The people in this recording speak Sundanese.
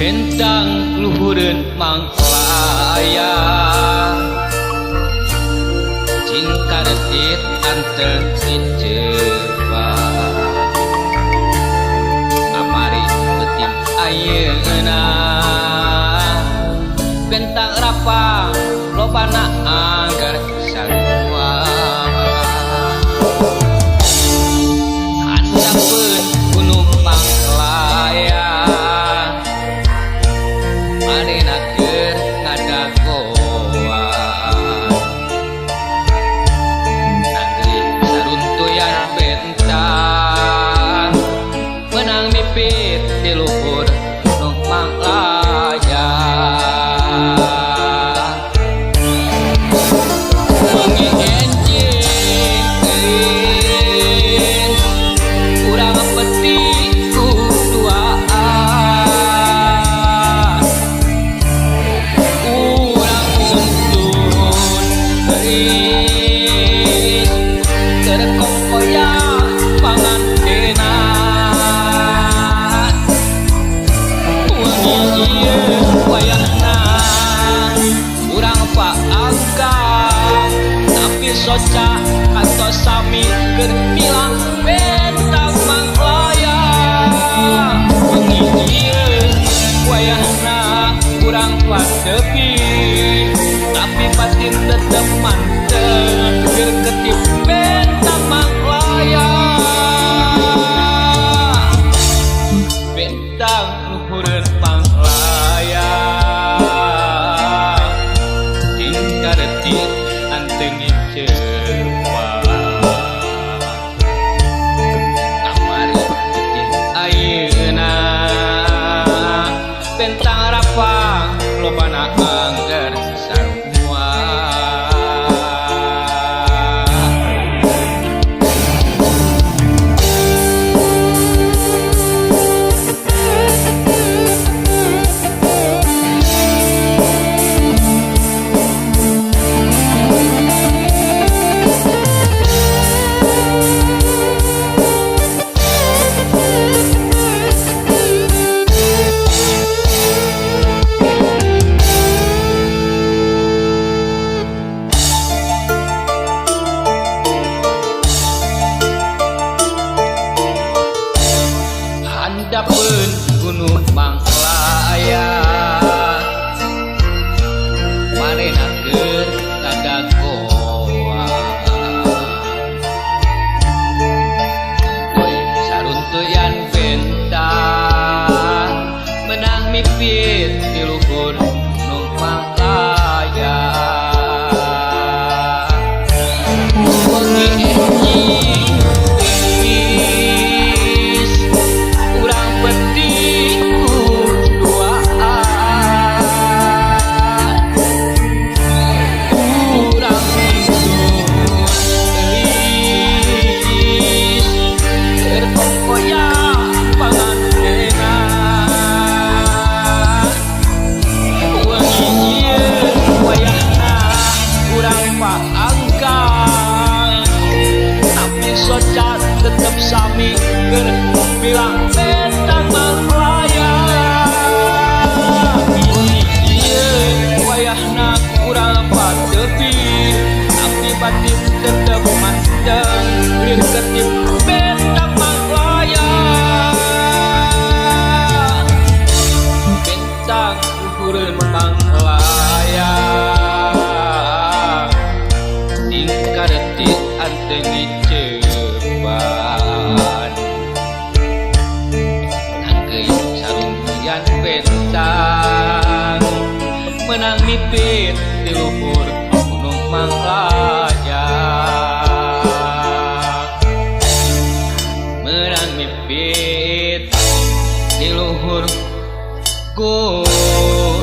Bentang luhureun manglayang, cing karetit anteng dicepa. Kamari peuting ayeuna, bentang rapa lobana angger sarua. Handapeun gunung manglayang, manehna keur ngadagoan. Nanggeuy saruntuyan bentang, meunang mipit di luhur gunung manglayang. Wengi enjing geulis, urang penting ku duaan. Urang untun geulis, keur kokoya pangantenan. Wengi ieu wayahna urang paanggang, tapi soca kantos sami keur milang bentang manglayang. Wengi ieu wayahna urang patepi, tapi batin tetep mantep keur ketip bentang manglayang. Bentang luhureun manglayang, cing karetit anteng dicepa. Kamari peuting ayeuna, bentang rapang lobana angger sarua. Handapeun gunung manglayang, manehna keur ngadagoan. Boy saruntuyan bentang, meunang mipit di luhur gunung manglayang. Wengi enjing geulis, urang penting ku duaan. Urang ingsun geulis, keur kokoya pangantenan. Wengi ieu wayahna urang paanggang, tapi soca tetep sami keur bilang bentang manglayang. Wengi ieu wayahna urang patepi, tapi batin tetep manteng keur ketip bentang manglayang. Bentang luhureun manglayang, cing karetit anteng dicepan. Nanggeuy saruntuyan bentang, meunang mipit di luhur gunung manglayang. Meunang mipit di luhur gunung